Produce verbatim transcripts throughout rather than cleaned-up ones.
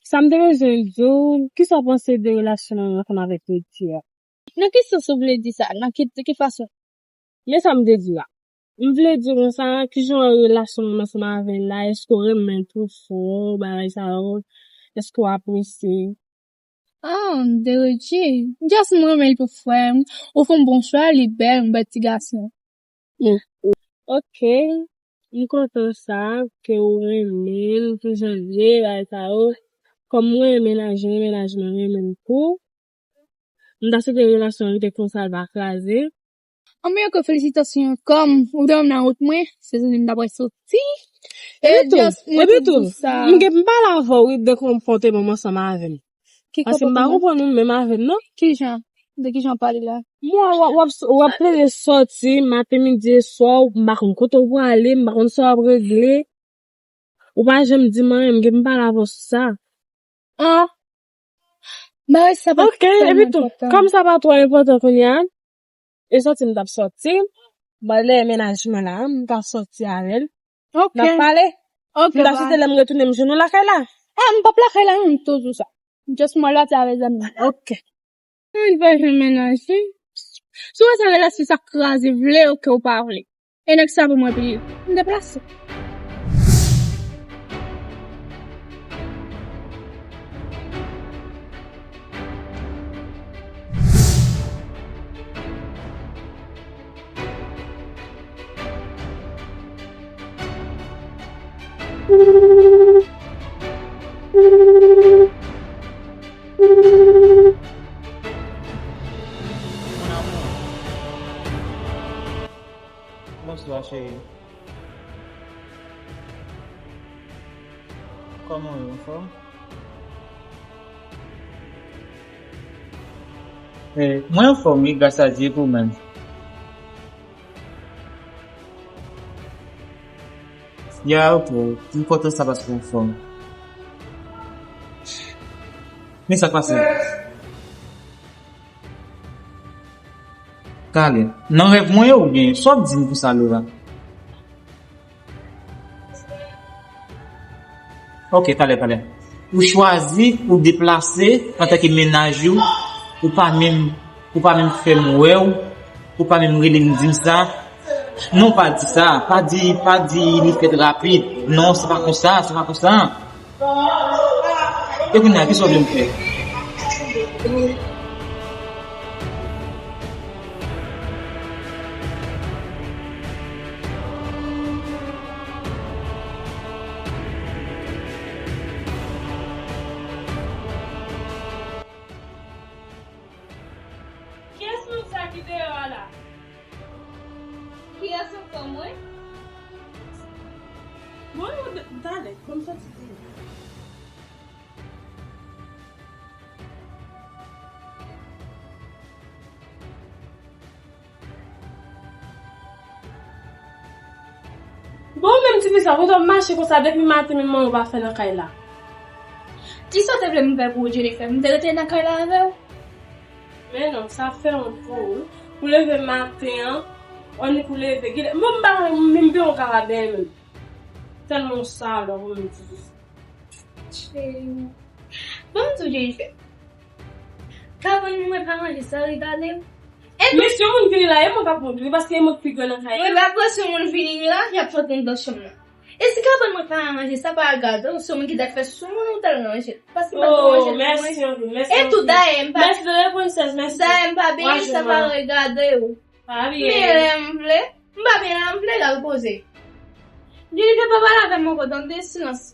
Sa m te bezwen di w, kisa w panse de relasyon mwen ansanm avèk Richie a? Nan ki sans ou vle di sa? Nan ki, de ki fason? Men sa m te di la. M vle di w konsa, kijan relasyon mwen ansanm avè l la, èske w renmen l tou fò, bagay sa yo, èske w apresye? Ah, de Richie. Just m renmen l tou fò. Ou fè yon bon chwa, li bèl, yon bèl ti gason. Mm. Ok. M kontan sa, ke ou renmen l, tou jan l ye, bagay sa yo. Kòm mwen renmen mennaj mwen, mennaj mwen renmen m tou. M ta swete relasyon an rete konsa, l pa kraze. Anmwey, ok, felisitasyon. Kòm ou te wè m nan wout mwen, se zanmi m ta pral soti. E just mwen te di sa. M gen, m pale avè w, wi, de konpòteman w ansanm avè m. Paske m pa konprann ou menm avè m, non. Kijan? De kijan w pale la? Mwen, w ap, w ap, w ap plede sòti, maten, midi e swa, m pa konn kote w prale, m pa konn sa w ap regle. Ou pa janm di m anyen, m gen m pale avè w sou sa. Ah. Bagay sa pa tèlman enpòtan. Ok, epi tou, kòm sa pa twò enpòtan kounye a, e sòti m t ap sòti, m ale mennaj mwen la, m t ap sòti avè l. Ok. N ap pale. Ok, m t ap swete lè m retounen m jwenn ou lakay la. Ah, m p ap lakay la non, m toujou sa. Just mwen lòt avè zanmi m. Ok. Ann pa jwenn mennaj wi. Si w wè sa relasyon sa kraze, vle ou ke w pa vle. E nèg sa pou mwen peye. M deplase. Mon amour. Bonswa, cheri. Kòman w ye, anfòm? Eh, mwen anfòm, wi, gras a Dye, pou ou menm. Ya, ok, m kontan sa paske w anfòm. Men sa k pase? Talè. Nan rèv mwen ye oubyen? Sa w ap di m konsa, Laura? Ok, talè, talè. Ou chwazi, ou deplase antanke mennaj ou, ou pa menm, ou pa menm fè m wè w, ou pa menm rele m di m sa. Non, pa di sa, pa di, pa di li fèt rapid. Non, se pa konsa, se pa konsa. E kounye a, kisa w vle m fè? Kiyès moun sa ki deyò a la? Kiyès ankò, mwen? Mwen, mwen, talè, ban m sòti deyò. Bon, ou menm ti fi sa, kote w ap mache konsa depi maten, menm manyen w pa fè nan kay la? Kisa w te vle m fè pou ou, Jennifer? M te rete nan kay la avè w? Men non, sa fè wont pou ou, wi. Pou leve maten an, annik ou leve. Gade, mwen m pa menm byen ou ka la byen menm. Tèlman ou salòp ou menm ti fi. Cheri. Ban m di w, Jennifer. Kabann mwen pa ranje san regade w. E men si yon moun vini la, e mwen k ap wont, wi, paske e mwen k pi gran nan kay la. Mwen pa pran si yon moun vini la, y ap fè w anndan chanm nan. E si kabann mwen pa ranje, sa pa al gade w, se yon moun ki t al fè sou moun ou t al ranje l. Paske m pa t ranje l pou mwen. E tou dayè, m pa. Mèsi anpil. Mèsi, prensès, mèsi. Dayè, m pa benyen, sa pa regade w. Pa byen. Men lè m vle, m pa byen la, m vle l al poze. Jennifer, pa pale avè m ankò, tande, silans.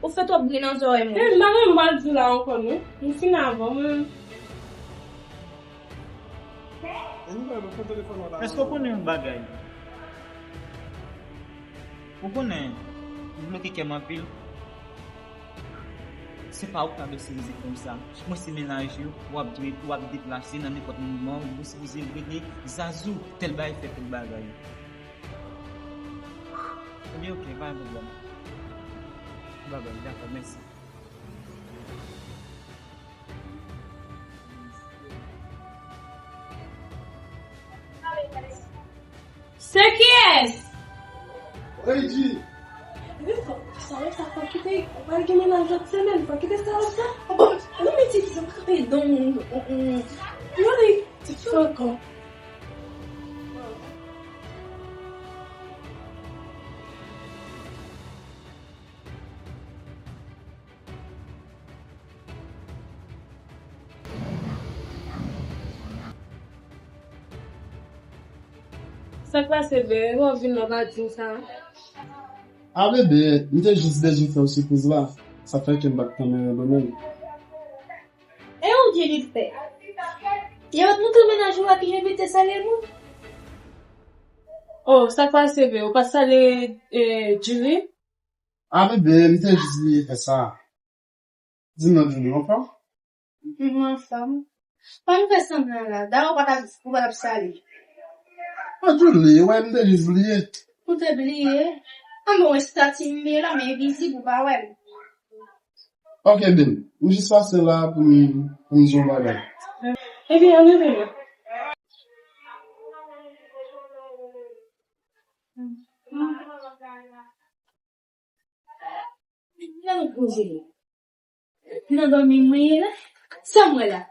Ou fè twòp bri nan zòrèy mwen. Eh, m pa gen m pral di w la ankò, non. M fin avè w, men. Èske w konnen yon bagay? Ou konnen, ou bloke kè m anpil. Se pa ou k ta dwe sezi konsa. Mwen se mennaj ou, w ap dwe, w ap deplase nan nenpòt moman, ou sipoze rele Zazou, tèl bagay fè tèl bagay. Ebyen, ok, pa gen pwoblèm. Babay, dakò, mèsi. Se kiyès? Reggie! Sa yo sa fè kite. Pral gen mennaj lòt semèn, fò kite sa la sa. Bon, non, men ti fi, sa pa ka peye don, on, on, on. Yo, li, ti fi ankò. Sa k pase, bebe? W ap vin nan maten sa? A, bebe, m te jis bezwen fè w sipriz la. Sa fè ke m pa t tanmen rele w menm. E ou Jennifer? Yo pa t montre mennaj ou a kijan pou te salye nou? Oh, sa k pase, bebe? Ou pa t salye, eh, Julie? A, bebe, m te jis bliye fè sa. Di m non, Julie, w anfòm? M anfòm. Pa m fè semblan la. Dayè, ou pa t ap, ou pa t ap salye. A, Julie, wè, m te jis bliye. Ou te bliye? An, bon, estati m ye la, men envizib, ou pa wè m. Ok, Ben. M jis pase la pou m, pou m di yon bagay. Ebyen, ann rete la. Nan nou koze. Nan dòmi mwen ye la. Sa m wè la?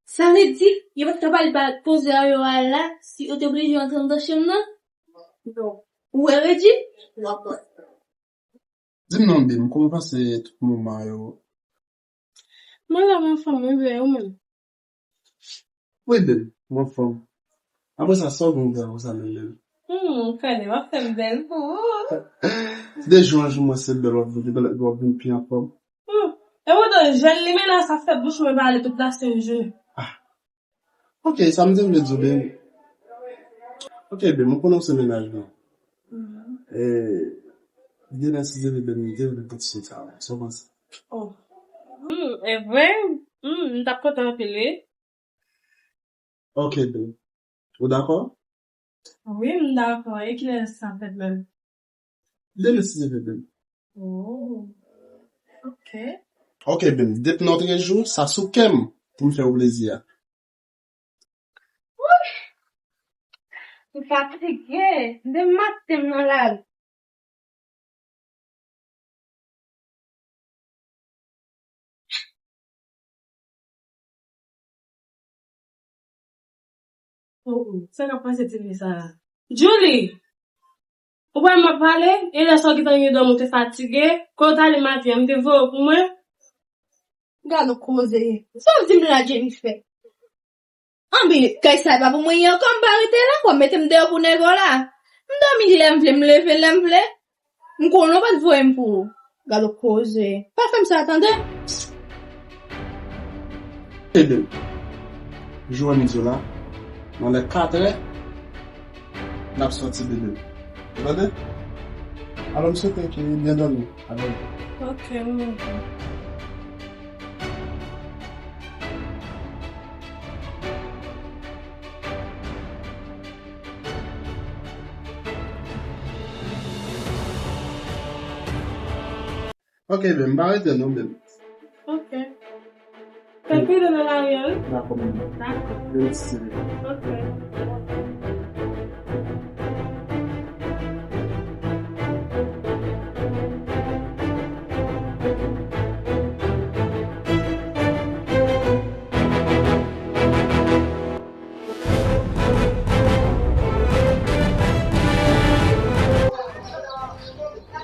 Sa vle di, yo pa t ka pale ba koze a yo a la, si yo te oblije antre anndan chanm nan? Non. Ou wè, Reggie? W ap wè. Di m non, Ben, kòman w pase tout moman yo? Mwen la, m anfòm, wi, Ben, ou menm? Wi, Ben, m anfòm. Apre sa, sa w gen pou w sa menm, Ben? Hmm, ou konnen, w ap fè m bèl pou ou. De jou an jou, mwen se bèl, w ap vin, w ap vin pi anfòm. Hmm. E poutan, jèl li, men la, sa fè bouch mwen pale tout la, se je. Ah. Ok, sa m te vle di w, Ben. Ok, Ben, mwen konnen w se mennaj mwen. Mhm. E, demen si Dye vle, Ben, m te vle pran ti chans sa, sa w panse? Oh. Hmm, e vre? Hmm, m t ap kontan anpil, wi. Ok, Ben. Ou dakò? Wi, m dakò. E kilè sa fèt menm? Demen si Dye vle, Ben. Oh. Ok. Ok, Ben. Depi nan trèz jou, sa sou kè m pou m fè w plezi a. Wouy! M fatige. Demen maten m nan lari. Oh, oh. Sa k ap pase ti fi sa a? Julie! Ou pa wè m ap pale? E lè sa w gentan gen dòmi, ou te fatige. Kote w t ale maten an, m te voye w pou mwen. Gad yon koze. Sa w di m la, Jennifer? Anben, kay sa pa pou mwen ye ankò, m pa rete la, w ap mete m deyò pou nèg ou la. M dòmi lè m vle, m leve lè m vle. M konnen w pa t voye m pou ou. Gad yon koze. Pa fè m sa, tande? Ede m. Jou an midi la, nan lè katrè, n ap sòti, bebe. Ou tande? Alò, m swete ke w byen dòmi. Alò. Ok, m oke. Ok, Ben, m pa rete non, Ben. Ok. Fè pide nan lari a, wi. Dakò, Ben. Dakò. Mèsi. Ok.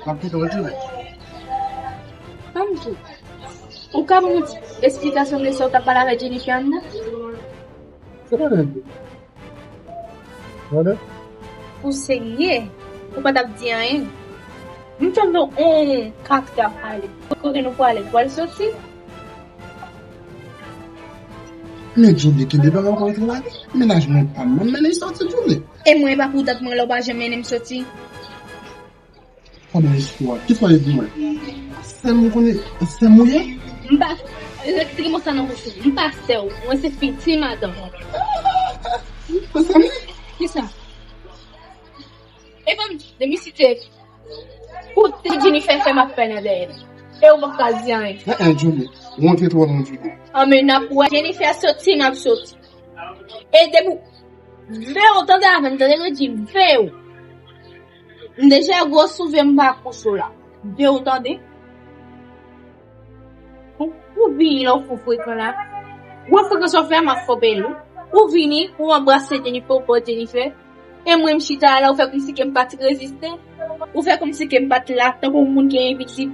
M ap kite w, Julie. Ban m di w. Ou ka ban m yon ti esplikasyon de sa w t ap pale avèk Jennifer anndan? Se pa nan di. Tande? Ou serye? Ou pa t ap di anyen? M tande yon katrè ap pale. Kote nou pwale? Pwal soti? Men Julie, kenbe bagay w pa antre la. Mennaj mwen pa m, m ap mennen l soti, Julie. E mwen, e pa pou dat mwen lè w pa janm mennen m soti? Pandan istwa, kisa w ye pou mwen? Sè m ou konnen, sè m ou ye? M pa, retire mo sa nan bouch ou. M pa sè w, mwen se pitit madanm. Mezanmi. Kisa? E ban m di, demen si te kote Jennifer fè m ap fè nan dèyè l. E ou p ap ka di anyen. Hein, hein, Julie, ou antre twò lwen, Julie. An, men n ap wè Jennifer soti, n ap soti. E depi w veye w tande avè m, tande mwen di veye w. M deja gwo souvè m pa kouche w la. Veye w tande. Ou, ou vini la, ou fò frekan la. Ou wè frekan sa w fè a, m ap fò bèl ou. Ou vini, ou anbrase Jennifer, ou pran Jennifer. E mwen, m chita la, ou fè kòmsi ke m pa t reziste. Ou fè kòmsi ke m pa t la, tankou yon moun ki envizib.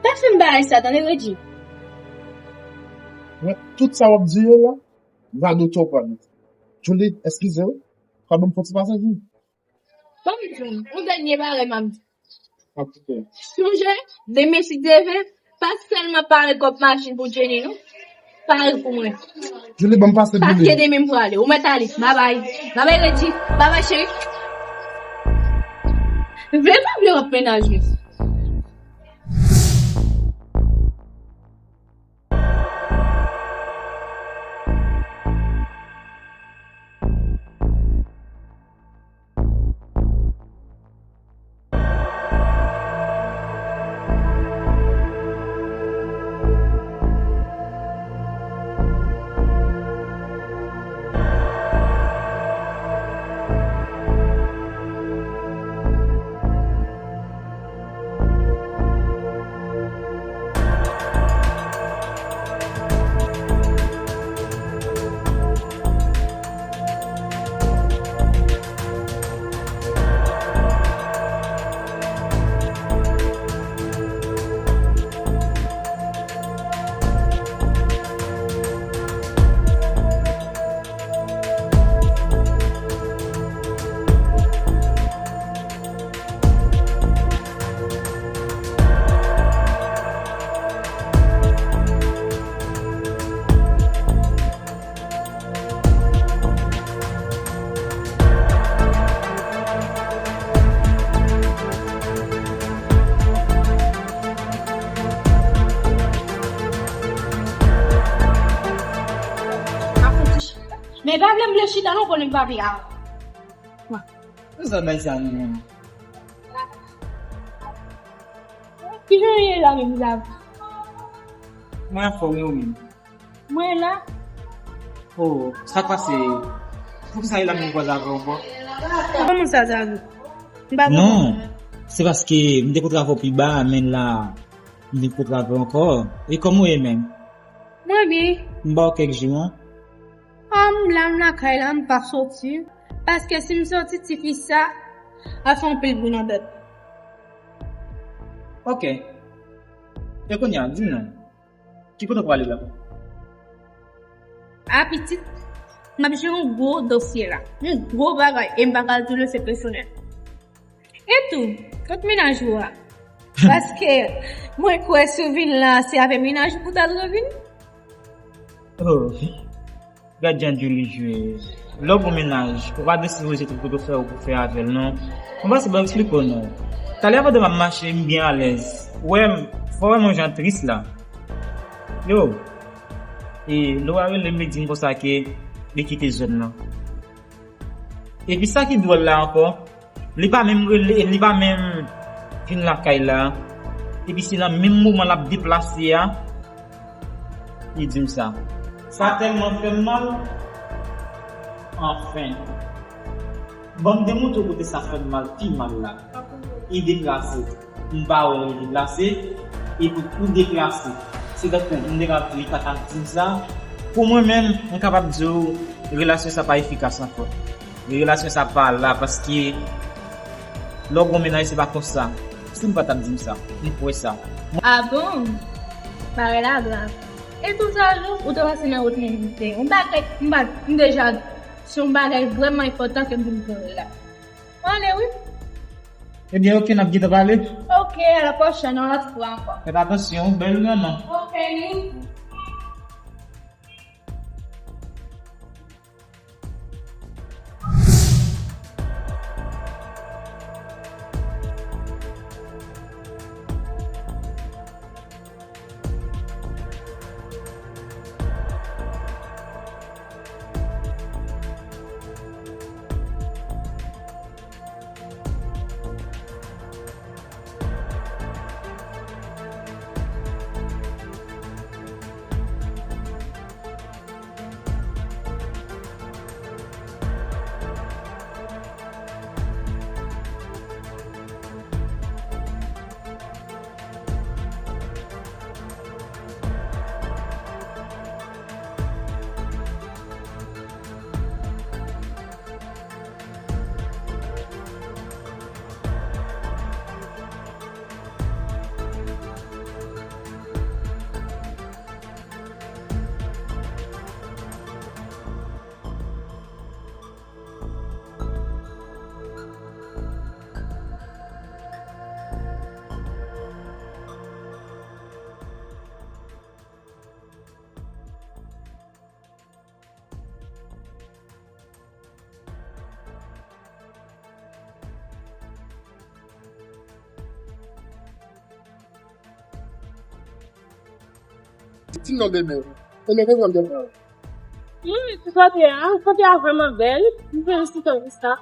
Pa fè m bagay sa, tande, Reggie. Mwen, tout sa w ap di yo la, m va dotè w pran. Julie, eskize w, ka ban m fon ti pase, Julie? Ban m di w, yon dènye bagay m ap di. Ok. Sonje, demen si Dye vle, pa sèlman pare kòb machin pou Jenny, non. Pare pou mwen. Julie, ban m pase, Julie. Paske demen m prale. Ou mèt ale. Babay. Babay, Reggie. Babay, cheri. Vle pa vle, w ap mennaj mwen. Men pa vle m vle chita non, konnen m pa vle a. Pou sa bay sa nou menm. Kijan w ye la menm, Zav? Mwen anfòm, e ou menm? Mwen la. Oh, sa k pase? Poukisa e la menm kwa Zav ankò? Kòman sa, Zav? M pa Non, se paske m te kontre avè w pi ba, men la, m vin kontre avè w ankò. E kòman w ye menm? Mwen byen. M ba w kèk jou, an. Ah, m la, m lakay la, m pa soti. Paske si m soti, tifi sa ap fè anpil bri nan tèt. Ok. E kounye a, di m non. Ki kote w prale la? A pitit, m ap jere yon gwo dosye la. Yon gwo bagay, e m pa ka di w se pèsonèl. E tou, kot mennaj ou a? Paske mwen kwè si w vin la, se avè mennaj ou pou w t al revin. Oh, gad jan Julie jwe. Lè w gon mennaj, ou pa deside rete tout kote w fè ou pou fè avè l, non. Mwen pase ban eksplike w, non. Talè pandan m ap mache, m byen alèz. Ou wè m, fò w wè m yon jan tris la. Yo. E Laura rele m, li di m konsa ke li kite zòn nan. Epi sa ki dwòl la ankò, li pa menm rele, li pa menm vin lakay la. Epi se nan menm moman l ap deplase a, li di m sa. Sa tèlman fè m mal. Anfen. Ban m demontre w kote sa fè m mal pi mal la. Li deplase. M pa wè li deplase, epi ou deplase. Se tankou m te ka di li pa t ap di m sa. Pou mwen menm, m kapab di w, relasyon sa pa efikas ankò. Relasyon sa pa la, paske lè w gon mennaj, se pa konsa. Si m pa t ap di m sa, m kwè sa. Ah bon? Bagay la grav. E tou sa jou, ou te pase nan wout mwen, m te, yon bagay, m pa, m deja, se yon bagay vrèman enpòtan ke m vin konnen la. Mwen ale wi. Ebyen, oke, n ap gentan pale. Oke, a la pwochèn, yon lòt fwa ankò. Fèt atansyon, bèl ou nan non. Oke, ni. Di m non, bebe. Bebe, konprann bebe. Wi, ti kote a, kote a vrèman bèl. M felisite w pou sa.